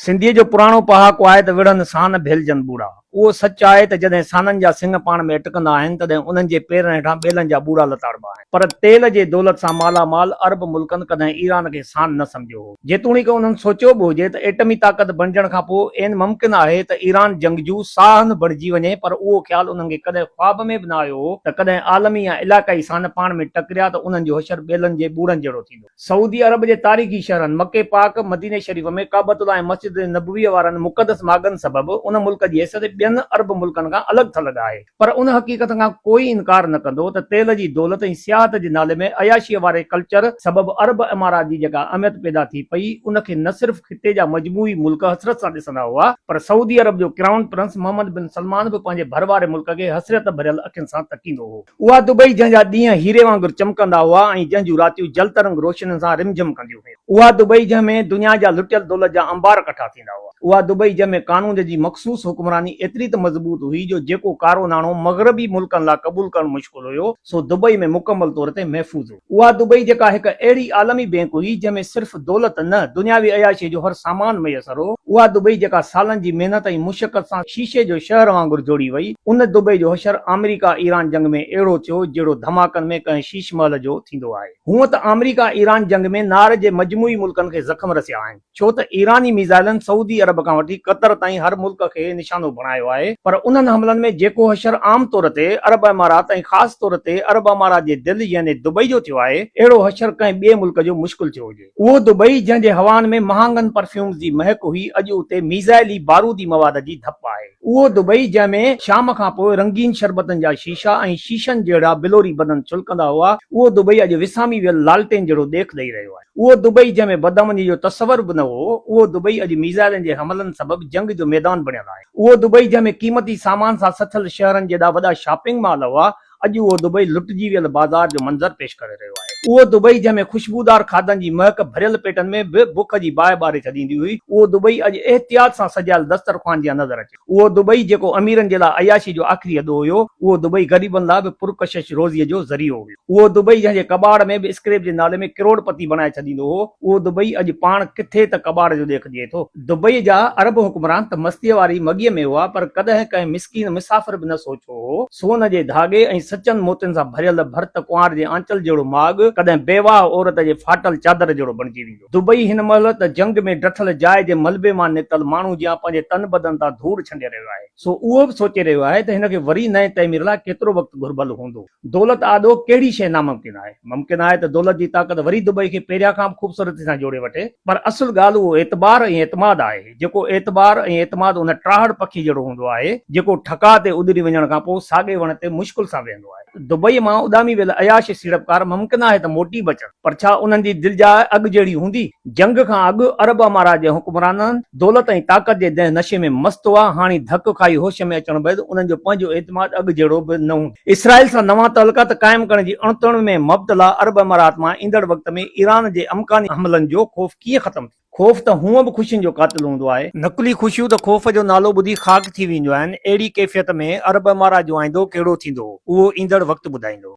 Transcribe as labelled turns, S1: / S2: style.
S1: سنڌيء جو پراڻو پهاڪو آهي ته وڙهن سان ڀيلجن ٻوڙا. اهو سچ آهي ته جڏهن سانن جا سڱ پاڻ ۾ اٽڪندا آهن، تڏهن انهن جي پيرن هيٺان ٻيلن جا ٻوڙا لتاڙبا آهن. پر تيل جي دولت سان مالا مال عرب ملڪن ڪڏهن ايران کي سان نه سمجهيو هو. جيتوڻيڪ انهن سوچيو به هجي ته ايٽمي طاقت بڻجڻ کان پوء عين ممڪن آهي ته ايران جنگجو ساهن بڻجي وڃي پر اهو خيال انهن کي ڪڏهن خواب ۾ به نه آيو هو ته ڪڏهن عالمي يا علائقائي سان پاڻ ۾ ٽڪريا ته انهن جو حشر ٻيلن جي ٻوڙن جهڙو ٿيندو. سعودي عرب جي تاريخي شهرن مڪي پاڪ، مديني شريف ۾ ڪعبة الله ۽ مسجد نبويء وارن مقدس ماڳن سبب ان ملڪ جي حيثيت ٻين عرب ملڪن کان الڳ ٿلڳ آهي پر ان حقيقت کان ڪوئي انڪار نه ڪندو ته تيل جي دولت ۽ سياحت جي نالي ۾ عياشيء واري ڪلچر سبب عرب امارات جي جيڪا اهميت پيدا ٿي پئي ان کي نه صرف خطي جا مجموعي ملڪ حسرت سان ڏسندا هئا پر سعودي عرب جو ڪرائون پرنس محمد بن سلمان به پنهنجي ڀر واري ملڪ کي حسرت ڀريل اکين سان تڪيندو هو. اها دبئي جنهن جا ڏينهن هيري وانگر چمڪندا هئا ۽ جنهن جون راتيون جلترنگ روشنين سان رمجھم ڪنديون هيون. اها دبئي جنهن ۾ دنيا جا لٽيل دولت جا انبار ڪٺا ٿيندا هئا. اها دبئي جنهن ۾ قانون جي مخصوص حڪمراني ايتري ته مضبوط هئي جو جيڪو ڪارو ناڻو مغربي ملڪن لا قبول ڪرڻ مشڪل هيو سو دبئي ۾ مڪمل طور تي محفوظ هو. اها دبئي جيڪا هڪ اهڙي عالمي بئنڪ هئي جنهن ۾ صرف دولت نه دنياوي عياشيء جو هر سامان ميسر هو، اها دبئي جيڪا سالن جي محنت ۽ مشقت سان شيشي جو شهر وانگر جوڙي وئي، ان دبئي جو حشر آمريڪا ايران جنگ ۾ اهڙو ٿيو جهڙو ڌماڪن ۾ ڪنهن شيش محل جو ٿيندو آهي. هونء ته آمريڪا ايران جنگ ۾ نار جي مجموعي ملڪن کي زخم رسيا آهن. ڇو ته ايراني ميزائلن سعودي عرب کان وٺي قطر تائين هر ملڪ کي نشانو بڻايو آهي پر انهن حملن ۾ جيڪو حشر عام طور تي عرب امارات ۽ خاص طور تي عرب امارات جي دل يعني دبئي جو ٿيو آهي اهڙو حشر ڪنهن ٻئي ملڪ جو مشڪل ٿيو هجي. اهو دبئي جنهن جي هوائن ۾ مهانگن پرفيومز جي مهڪ هئي اڄ اتي ميزائلي بارودي مواد جي ڌپ آهي. اهو دبئي جنهن ۾ شام کان پوء رنگين شربتن جا شيشا ۽ شيشن جهڙا بلوري بدن ڇلڪندا هئا اهو دبئي اڄ وسامي ويل لالٽين جهڙو ڏيک ڏئي رهيو آهي. اهو دبئي جنهن ۾ بدامني جو تصور به نه هو، اهو دبئي اڄ ميزائلن جي حملن سبب جنگ جو ميدان بڻيل آهي. اهو دبئي جنهن ۾ قيمتي سامان سان سٿيل شهرن جيڏا وڏا شاپنگ مال هئا، اڄ اهو دبئي لٽجي ويل بازار جو منظر پيش ڪري رهيو آهي. اهو دبئي جنهن ۾ خوشبودار کاڌن جي مهڪ ڀريل پيٽن ۾ به بک جي باهه ٻاري ڇڏيندي هئي، اهو دبئي اڄ احتياط سان سجايل دسترخوان جيان نظر اچي ٿو. اهو دبئي جيڪو اميرن جي لاء عياشي جو آخري اڏو هيو، اهو دبئي غريبن لاء به پرڪشش روزيء جو ذريعو هيو. اهو دبئي جنهن جي ڪٻاڙ ۾ به اسڪريپ جي نالي ۾ ڪروڙ پتي بڻائي ڇڏيندو هو، اهو دبئي اڄ پاڻ ڪٿي ته ڪٻاڙ جو ڏيک ڏئي ٿو. دبئيء جا عرب حڪمران ته مستيء واري مڳيء ۾ هئا، پر ڪڏهن ڪنهن مسڪين مسافر به نه سوچيو هو، سون جي ڌاڳي ۽ سچن موتين سان ڀريل ڀرت ڪنوار جي آنچل جهڙو ماڳ ڪڏهن بيواهه عورت جي ڦاٽل چادر جهڙو بڻجي ويندو. دبئي هن مهل ته جنگ ۾ ڊٺل جاء جي ملبي مان نڪتل ماڻهو جيان پنهنجي تن بدن تان ڌوڙ ڇنڊي رهيو آهي. سو اهو به سوچي رهيو آهي ته هن کي وري نئين تعمير لاء ڪيترو وقت گهربل هوندو. دولت آڏو ڪهڙي شيء ناممڪن آهي؟ ممڪن آهي ته دولت جي طاقت وري دبئي کي پهريان کان به خوبصورتي سان جوڙي وٺي. پر اصل ڳالهه اهو اعتبار ۽ اعتماد آهي، جيڪو اعتبار ۽ اعتماد ان ٽاهڙ پکي جهڙو هوندو آهي، جيڪو ٺڪاء تي اڏري وڃڻ کان پوء ساڳئي وڻ تي مشڪل سان ويهندو آهي. دبئي مان اڏامي ويل عياش سيڙپڪار ممڪن آهي ته موٽي به اچن، پر ڇا انهن جي دلجاء اڳ جهڙي هوندي؟ جنگ کان اڳ عرب امارات جي حڪمرانن دولت ۽ طاقت جي دنهن نشي ۾ مست هئا، هاڻي ڌڪ کائي هوش ۾ اچڻ بعد انهن جو پنهنجو اعتماد اڳ جهڙو به نه هوندو. اسرائيل سان نوان تعلقات قائم ڪرڻ جي اڻتڻ ۾ مبتلا عرب امارات مان ايندڙ وقت ۾ ايران جي امڪاني حملن جو خوف ڪيئن ختم ٿيندو؟ خوف ته هونء به خوشين جو قاتل هوندو آهي. نقلي خوشيون ته خوف جو نالو ٻڌي خاڪ ٿي وينديون آهن. اهڙي ڪيفيت ۾ عرب امارات جو آئيندو ڪهڙو ٿيندو، اهو ايندڙ وقت ٻڌائيندو.